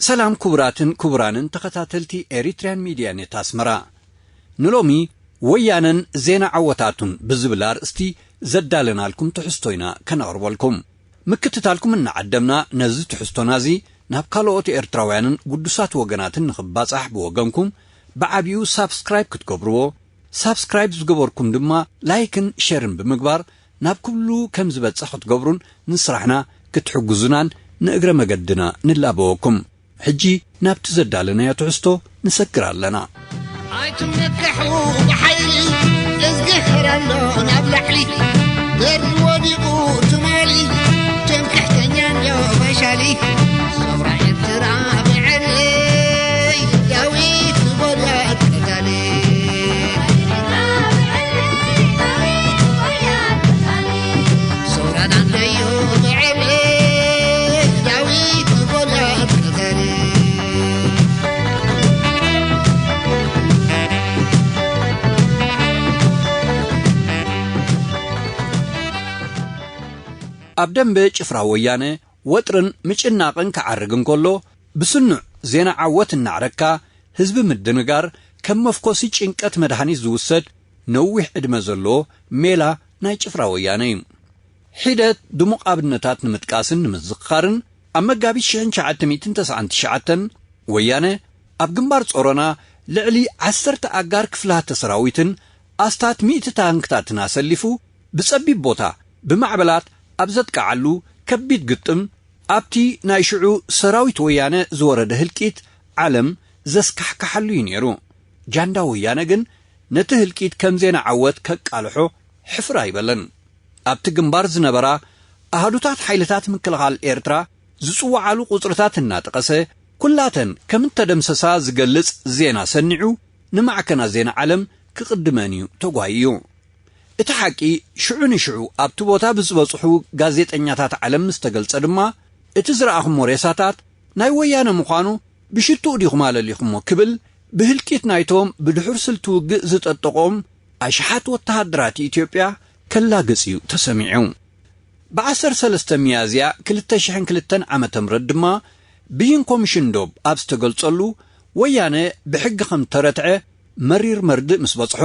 ሰላም ክቡራትን ክቡራንን ተኸታተልቲ ኤሪትሪያን ሚድያ ኔት ኣስመራ። ንሎሚ ወያነን ዜና ዓወታቱን ብዝብል ኣርእስቲ ዘዳለናልኩም ትሕዝቶ ኢና ከነቕርበልኩም። ምክትታልኩም እናዓደምና ነዚ ትሕዝቶና እዚ ናብ ካልኦት ኤርትራውያንን ግዱሳት ወገናትን ንኽባጻሕ ብወገንኩም ብዓቢኡ ሳብስክራይብ ክትገብርዎ፣ ሳብስክራይብ ዝገበርኩም ድማ ላይክን ሸርን ብምግባር ናብ ኩሉ ከም ዝበጽሕ ክትገብሩን ንስራሕና ክትሕግዙናን ንእግረ መገድና ንላበወኩም። ሕጂ ናብቲ ዘዳለናዮ ትሕዝቶ ንሰግር ኣለና። ኣይትመካሑ ብሓይሊ እዝግሕር ኣሎ ናብ ላዕሊ። በሪ ወዲቑ ትማሊ ጀምክሕተኛ እንዶ ፈሻሊ። ሰውራ ኤርትራ ብዕለይ ዳዊት ንጎልያድ ቀታሊ። ሰውራ ዳንደዮ ብዕለይ ዳዊት ንጎልያድ ቀታሊ። ኣብ ደንበ ጭፍራ ወያነ ወጥርን ምጭናቕን ክዓርግ እንከሎ፣ ብስኑዕ ዜና ዓወት እናዕረግካ ህዝቢ ምድንጋር ከም መፍኮሲ ጭንቀት መድሃኒት ዝውሰድ ነዊሕ ዕድመ ዘለዎ ሜላ ናይ ጭፍራ ወያነ እዩ። ሒደት ድሙቕ ኣብነታት ንምጥቃስን ንምዝኽኻርን፣ ኣብ መጋቢት ሽሕን ትሽዓተ ሚእትን ተስዓን ትሽዓተን ወያነ ኣብ ግንባር ጾሮና ልዕሊ ዓሰርተ ኣጋር ክፍላተ ሰራዊትን ኣስታት ሚእቲ ታንክታትን ኣሰሊፉ ብጸቢብ ቦታ ብማዕበላት ኣብ ዘጥቅዓሉ ከቢድ ግጥም፣ ኣብቲ ናይ ሽዑ ሰራዊት ወያነ ዝወረደ ህልቂት ዓለም ዘስካሕክሓሉ እዩ ነይሩ። ጃንዳ ወያነ ግን ነቲ ህልቂት ከም ዜና ዓወት ከቃልሖ ሕፍር ኣይበለን። ኣብቲ ግንባር ዝነበራ ኣሃዱታት ሓይልታት ምክልኻል ኤርትራ ዝጽውዓሉ ቁጽርታት እናጠቐሰ፣ ኩላተን ከም እተደምሰሳ ዝገልጽ ዜና ሰኒዑ፣ ንማዕከናት ዜና ዓለም ክቕድመን እዩ ተጓይዩ። እቲ ሓቂ ሽዑ ንሽዑ ኣብቲ ቦታ ብዝበጽሑ ጋዜጠኛታት ዓለም ምስ ተገልጸ ድማ፣ እቲ ዝረኣኹሞ ሬሳታት ናይ ወያነ ምዃኑ ብሽትኡ ዲኹም ኣለሊኹሞ ክብል፣ ብህልቂት ናይቶም ብድሑር ስልቲ ውግእ ዝጠጠቖም ኣሽሓት ወተሃደራት ኢትዮጵያ ከላግጽ እዩ ተሰሚዑ። ብ ዓሰርተ ሰለስተ ሚያዝያ ክልተ ሽሕን ክልተን ዓመተ ምህረት ድማ ብይን ኮሚሽን ዶብ ኣብ ዝተገልጸሉ፣ ወያነ ብሕጊ ከም ተረትዐ መሪር መርድእ ምስ በጽሖ፣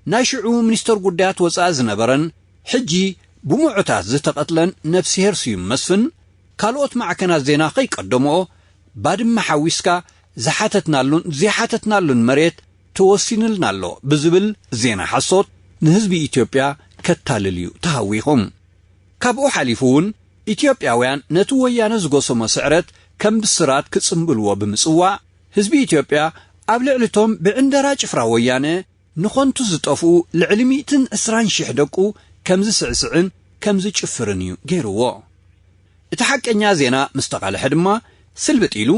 ናይ ሽዑ ሚኒስተር ጉዳያት ወጻኢ ዝነበረን ሕጂ ብምዑታት ዝተቐትለን ነፍስሄር ስዩም መስፍን፣ ካልኦት ማዕከናት ዜና ከይቀደምኦ፣ ባድመ ሓዊስካ ዝሓተትናሉን ዘይሓተትናሉን መሬት ተወሲንልና ኣሎ ብዝብል ዜና ሓሶት ንህዝቢ ኢትዮጵያ ከታልል እዩ ተሃዊኹ። ካብኡ ሓሊፉ እውን ኢትዮጵያውያን ነቲ ወያነ ዝጎሰሞ ስዕረት ከም ብስራት ክጽምብልዎ ብምጽዋዕ፣ ህዝቢ ኢትዮጵያ ኣብ ልዕሊ እቶም ብዕንደራ ጭፍራ ወያነ ንኾንቱ ዝጠፍኡ ልዕሊ ሚእትን ዕስራን ሽሕ ደቁ ከም ዝስዕስዕን ከም ዝጭፍርን እዩ ገይርዎ። እቲ ሓቀኛ ዜና ምስ ተቓልሐ ድማ ስልብጥ ኢሉ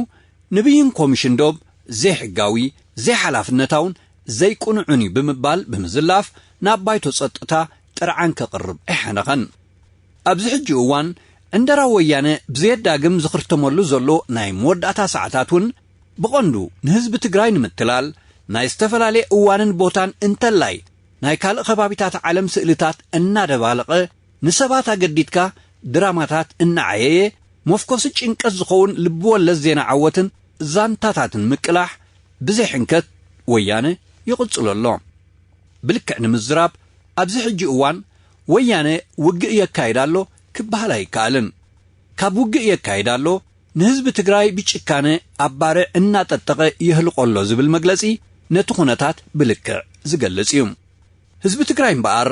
ንብይን ኮሚሽን ዶብ ዘይሕጋዊ፣ ዘይሓላፍነታውን ዘይቅኑዕን እዩ ብምባል ብምዝላፍ ናብ ባይቶ ጸጥታ ጥርዓን ከቕርብ ኣይሓነኸን። ኣብዚ ሕጂ እዋን ዕንደራ ወያነ ብዘየዳግም ዝኽርተመሉ ዘሎ ናይ መወዳእታ ሰዓታት እውን ብቐንዱ ንህዝቢ ትግራይ ንምትላል ናይ ዝተፈላለየ እዋንን ቦታን እንተላይ ናይ ካልእ ከባቢታት ዓለም ስእልታት እናደባለቐ ንሰባት ኣገዲድካ ድራማታት እናዓየየ፣ መፍኮሲ ጭንቀት ዝኸውን ልብወለድ ዜና ዓወትን ዛንታታትን ምቅላሕ ብዘይ ሕንከት ወያነ ይቕጽሎ ኣሎ። ብልክዕ ንምዝራብ፣ ኣብዚ ሕጂ እዋን ወያነ ውግእ የካይድ ኣሎ ክበሃል ኣይከኣልን። ካብ ውግእ የካይድ ኣሎ፣ ንህዝቢ ትግራይ ብጭካነ ኣብ ባርዕ እናጠጠቐ የህልቆ ኣሎ ዝብል መግለጺ ነቲ ኩነታት ብልክዕ ዝገልጽ እዩ። ህዝቢ ትግራይ እምበኣር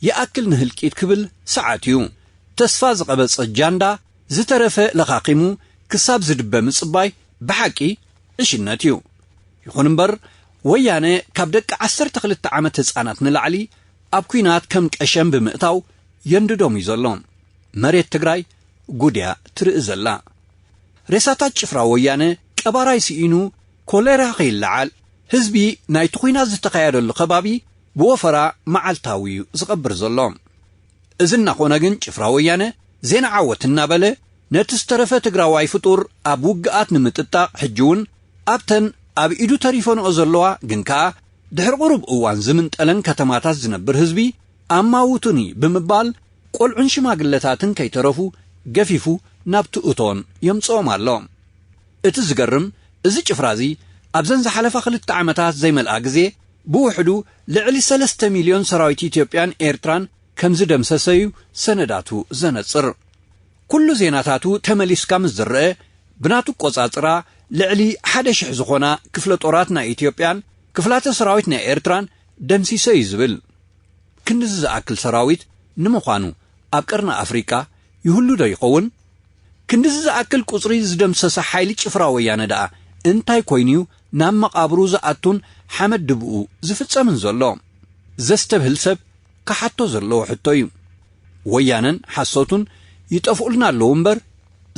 ይኣክል ንህልቂት ክብል ሰዓት እዩ። ተስፋ ዝቐበጸ ጃንዳ ዝተረፈ ለኻኺሙ ክሳብ ዝድበ ምጽባይ ብሓቂ ዕሽነት እዩ። ይኹን እምበር፣ ወያነ ካብ ደቂ ዓሰርተ ክልተ ዓመት ህጻናት ንላዕሊ ኣብ ኲናት ከም ቀሸም ብምእታው የንድዶም እዩ ዘሎ። መሬት ትግራይ ጉድያ ትርኢ ዘላ። ሬሳታት ጭፍራ ወያነ ቀባራይ ስኢኑ ኮሌራ ከይለዓል፣ ህዝቢ ናይቲ ኲናት ዝተኻየደሉ ከባቢ ብወፈራ መዓልታዊ እዩ ዝቐብር ዘሎ። እዚ እናኾነ ግን ጭፍራ ወያነ ዜና ዓወት እናበለ ነቲ ዝተረፈ ትግራዋይ ፍጡር ኣብ ውግኣት ንምጥጣቕ ሕጂ እውን ኣብተን ኣብ ኢዱ ተሪፈንኦ ዘለዋ ግን ከኣ ድሕሪ ቁሩብ እዋን ዝምንጠለን ከተማታት ዝነብር ህዝቢ ኣማውቱኒ ብምባል ቆልዑን ሽማግለታትን ከይተረፉ ገፊፉ ናብቲ እቶን የምጽኦም ኣሎ። እቲ ዝገርም፣ እዚ ጭፍራ እዚ ኣብዘን ዝሓለፋ ክልተ ዓመታት ዘይመልኣ ግዜ ብውሕዱ ልዕሊ ሰለስተ ሚልዮን ሰራዊት ኢትዮጵያን ኤርትራን ከም ዝደምሰሰ እዩ ሰነዳቱ ዘነጽር። ኩሉ ዜናታቱ ተመሊስካ ምስ ዝረአ፣ ብናቱ ቆጻጽራ ልዕሊ ሓደ ሽሕ ዝኾና ክፍለ ጦራት ናይ ኢትዮጵያን ክፍላተ ሰራዊት ናይ ኤርትራን ደምሲሰ እዩ ዝብል። ክንድዚ ዝኣክል ሰራዊት ንምዃኑ ኣብ ቀርኒ ኣፍሪቃ ይህሉ ዶ ይኸውን? ክንድዚ ዝኣክል ቁጽሪ ዝደምሰሰ ሓይሊ ጭፍራ ወያነ ደኣ እንታይ ኮይኑ'ዩ ናብ መቓብሩ ዝኣቱን ሓመድ ድብኡ ዝፍጸምን ዘሎ? ዘስተብህል ሰብ ክሓቶ ዘለዎ ሕቶ እዩ። ወያነን ሓሶቱን ይጠፍኡልና ኣለዉ እምበር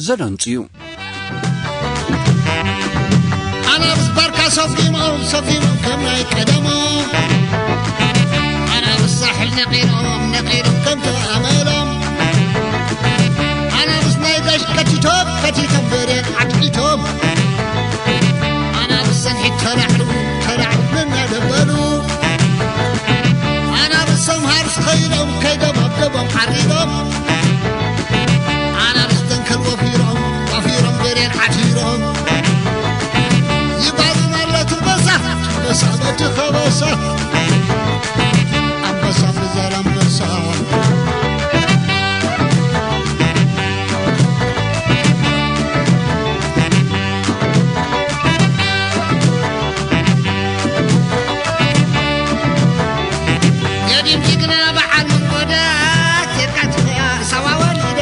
ዘደንጹ እዩ። ኣናብስ ባርካ ሰፊሞም ሰፊሞም ከም ናይ ቀደሞም፣ ኣናብስ ሳሕል ነቒሎም ነቒሎም ከምቲ ኣመሎም፣ ኣናብስ ናይ ጋሽ ከቲቶም ከቲቶም በሬን ዓትዒቶም፣ ኣናብስ ሰንሒት ተላዕሉ ተላዕሉ እናደበሉ፣ ኣናብስ ሰምሃርስ ከይዶም ከይዶም ኣብ ገቦም ዓሪዶም፣ ኣናብስ ተንከል ወፊሮም ወፊሮም በሬን ዓቲሮም፣ ይባዝን ኣሎ ትበሳ ትበሳ በቲ ከበሳ፣ ኣንበሳ ብዘር ኣንበሳ። ገዲም ጅግና በዓል መንጎዳ፣ ኬድካ ትኽያ ሳዋ ወሊዳ።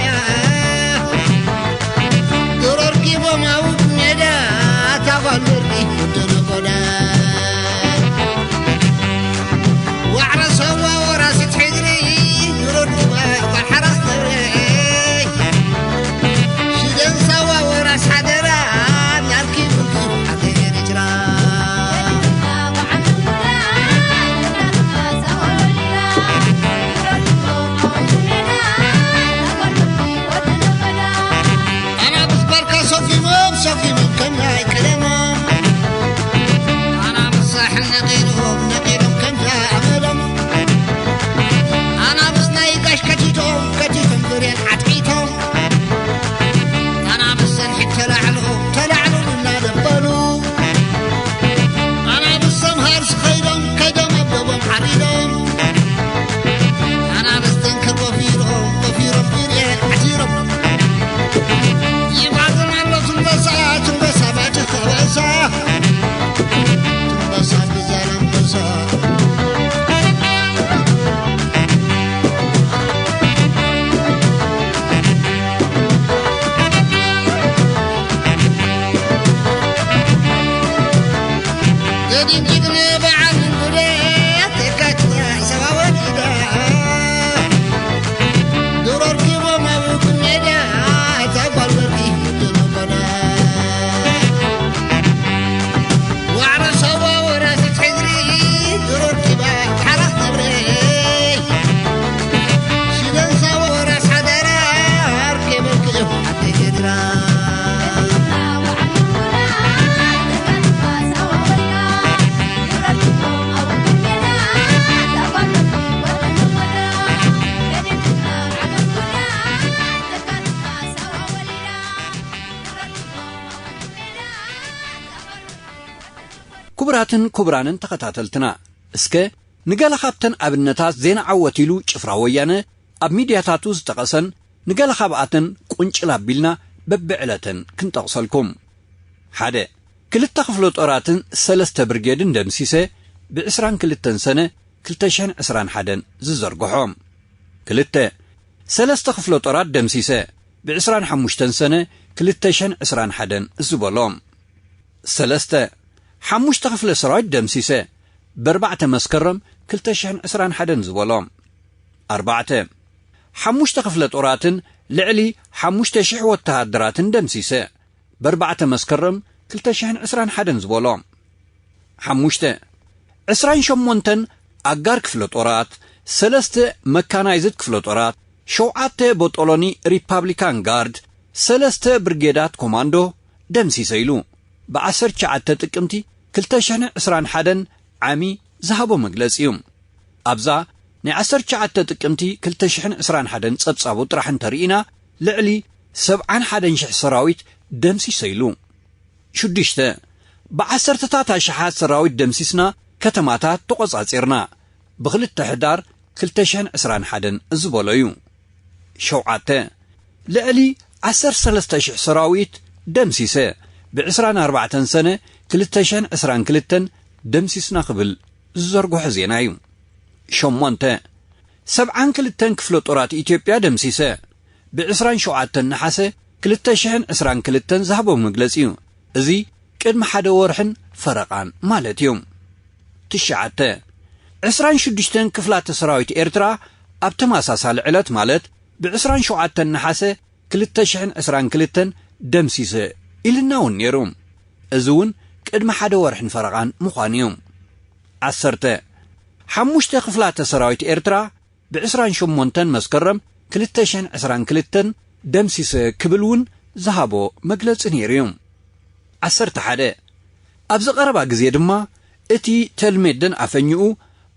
ዶሮ ኣርኪቦም ክቡራትን ክቡራንን ተኸታተልትና፣ እስከ ንገለ ካብተን ኣብነታት ዜና ዓወት ኢሉ ጭፍራ ወያነ ኣብ ሚድያታቱ ዝጠቐሰን ንገለ ካብኣተን ቁንጭል ኣቢልና በብዕለተን ክንጠቕሰልኩም። ሓደ፣ ክልተ ክፍለ ጦራትን ሰለስተ ብርጌድን ደምሲሰ፣ ብ22 ሰነ ክልተ ሽሕን ዕስራን ሓደን ዝዘርግሖ። ክልተ፣ ሰለስተ ክፍለ ጦራት ደምሲሰ፣ ብ25 ሰነ ክልተ ሽሕን ዕስራን ሓደን ዝበሎ። ሰለስተ፣ ሓሙሽተ ክፍለ ሰራዊት ደምሲሰ፣ ብ4 መስከረም ክልተ ሽሕን ዕስራን ሓደን ዝበሎ። ኣርባዕተ፣ ሓሙሽተ ክፍለ ጦራትን ልዕሊ ሓሙሽተ ሽሕ ወተሃደራትን ደምሲሰ፣ ብ4 መስከረም ክልተ ሽሕን ዕስራን ሓደን ዝበሎ። ሓሙሽተ፣ ዕስራን ሸሞንተን ኣጋር ክፍለ ጦራት፣ ሰለስተ መካናይዝድ ክፍለ ጦራት፣ ሸውዓተ ቦጦሎኒ ሪፓብሊካን ጋርድ፣ ሰለስተ ብርጌዳት ኮማንዶ ደምሲሰ ኢሉ። ብ19 ጥቅምቲ ክልተ ሽሕን ዕስራን ሓደን ዓሚ ዝሃቦ መግለጺ እዩ። ኣብዛ ናይ 19 ጥቅምቲ ክልተ ሽሕን ዕስራን ሓደን ጸብጻቡ ጥራሕ እንተርኢና፣ ልዕሊ ሰብዓን ሓደን ሽሕ ሰራዊት ደምሲሰ ኢሉ። ሽዱሽተ፣ ብዓሰርተታት ኣሽሓት ሰራዊት ደምሲስና፣ ከተማታት ተቖጻጺርና፣ ብ2 ሕዳር ክልተ ሽሕን ዕስራን ሓደን ዝበሎ እዩ። ሸውዓተ፣ ልዕሊ ዓሰርተ ሰለስተ ሽሕ ሰራዊት ደምሲሰ፣ ብ24 ሰነ ክልተ ሽሕን ዕስራን ክልተን ደምሲስና ክብል ዝዘርግሖ ዜና እዩ። ሸሞንተ፣ ሰብዓን ክልተን ክፍለ ጦራት ኢትዮጵያ ደምሲሰ፣ ብ27 ነሓሰ ክልተ ሽሕን ዕስራን ክልተን ዝሃቦ መግለጺ እዩ። እዚ ቅድሚ ሓደ ወርሕን ፈረቓን ማለት እዩ። ትሽዓተ፣ ዕስራን ሽዱሽተን ክፍላተ ሰራዊት ኤርትራ ኣብ ተመሳሳሊ ዕለት ማለት ብ27 ነሓሰ ክልተ ሽሕን ዕስራን ክልተን ደምሲሰ ኢልና እውን ነይሩ። እዚ እውን ቅድሚ ሓደ ወርሕን ፈረቓን ምዃኑ እዩ። ዓሰርተ፣ ሓሙሽተ ክፍላተ ሰራዊት ኤርትራ ብ28 መስከረም ክልተ ሽሕን ዕስራን ክልተን ደምሲሰ ክብል እውን ዝሃቦ መግለጺ ነይሩ እዩ። ዓሰርተ ሓደ፣ ኣብዚ ቀረባ ግዜ ድማ እቲ ተልሜደን ኣፈኝኡ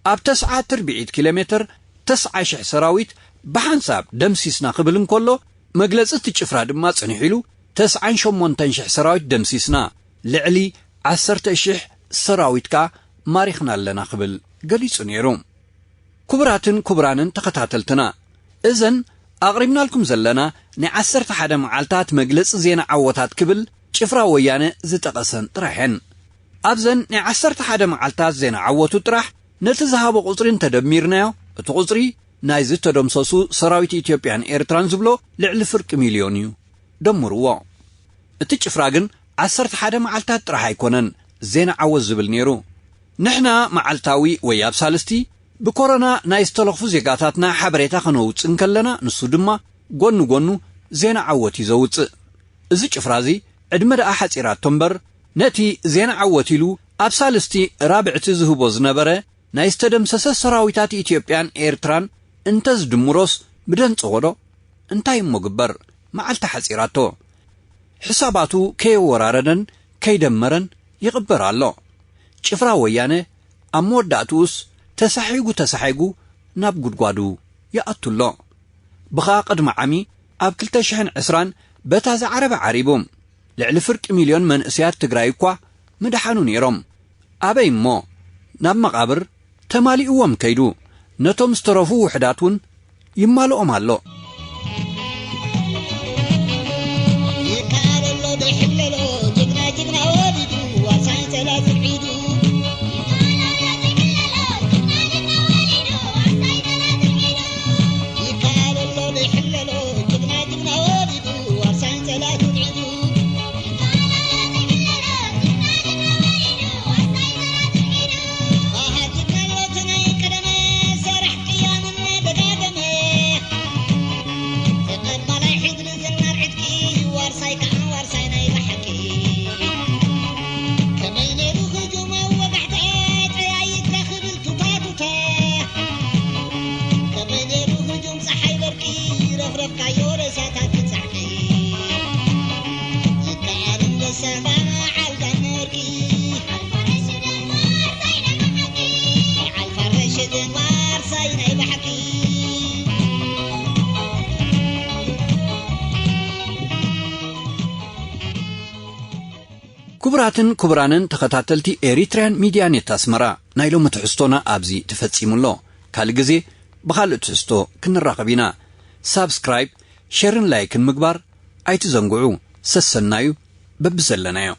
ኣብ ተስዓ ትርብዒት ኪሎ ሜትር ተስዓ ሽሕ ሰራዊት ብሓንሳብ ደምሲስና ክብል እንከሎ፣ መግለጺ እቲ ጭፍራ ድማ ጽንሕ ኢሉ፣ ተስዓን ሸሞንተን ሽሕ ሰራዊት ደምሲስና፣ ልዕሊ ዓሰርተ ሽሕ ሰራዊት ከኣ ማሪኽና ኣለና ክብል ገሊጹ ነይሩ። ክቡራትን ክቡራንን ተኸታተልትና፣ እዘን ኣቕሪብናልኩም ዘለና ናይ ዓሰርተ ሓደ መዓልታት መግለጺ ዜና ዓወታት ክብል ጭፍራ ወያነ ዝጠቐሰን ጥራሕ እየን። ኣብዘን ናይ ዓሰርተ ሓደ መዓልታት ዜና ዓወቱ ጥራሕ ነቲ ዝሃቦ ቁጽሪ እንተደሚርናዮ፣ እቲ ቁጽሪ ናይ ዝተደምሰሱ ሰራዊት ኢትዮጵያን ኤርትራን ዝብሎ ልዕሊ ፍርቂ ሚልዮን እዩ። ደምርዎ። እቲ ጭፍራ ግን ዓሰርተ ሓደ መዓልታት ጥራሕ ኣይኮነን ዜና ዓወት ዝብል ነይሩ። ንሕና መዓልታዊ ወይ ኣብ ሳልስቲ ብኮሮና ናይ ዝተለኽፉ ዜጋታትና ሓበሬታ ከነውጽእ እንከለና፣ ንሱ ድማ ጎኒ ጎኑ ዜና ዓወት እዩ ዘውጽእ። እዚ ጭፍራ እዚ ዕድመ ደኣ ሓጺራቶ እምበር፣ ነቲ ዜና ዓወት ኢሉ ኣብ ሳልስቲ ራብዕቲ ዝህቦ ዝነበረ ናይ ዝተደምሰሰ ሰራዊታት ኢትዮጵያን ኤርትራን እንተዝድምሮስ ምደንጸዎ ዶ? እንታይ እሞ ግበር፣ መዓልቲ ሓጺራቶ። ሕሳባቱ ከየወራረደን ከይደመረን ይቕበር ኣሎ። ጭፍራ ወያነ ኣብ መወዳእትኡስ ተሳሒጉ ተሳሒጉ ናብ ጉድጓዱ ይኣቱ ኣሎ። ብኻ ቅድሚ ዓሚ ኣብ ክልተ ሽሕን ዕስራን በታ ዝዓረበ ዓሪቡ። ልዕሊ ፍርቂ ሚልዮን መንእሰያት ትግራይ እኳ ምደሓኑ ነይሮም። ኣበይ እሞ ናብ መቓብር ተማሊእዎም ከይዱ፣ ነቶም ዝተረፉ ውሑዳት እውን ይማልኦም ኣሎ። ይከኣል ኣሎ ዶ ይሕለሎ፣ ጅግና ጅግና ወሊዱ፣ ዋርሳይ ጸላኢ ስዒዱ። ይከኣል ኣሎ ዶ ይሕለሎ፣ ጅግና ጅግና ወሊዱ፣ ዋርሳይ ጸላኢ ስዒዱ። ክቡራትን ክቡራንን ተኸታተልቲ ኤሪትርያን ሚድያ ኔት ኣስመራ፣ ናይ ሎሚ ትሕዝቶና ኣብዚ ተፈጺሙ ኣሎ። ካልእ ግዜ ብኻልእ ትሕዝቶ ክንራኸብ ኢና። ሳብስክራይብ፣ ሸርን ላይክን ምግባር ኣይትዘንግዑ። ሰሰናዩ በብዘለናዮ።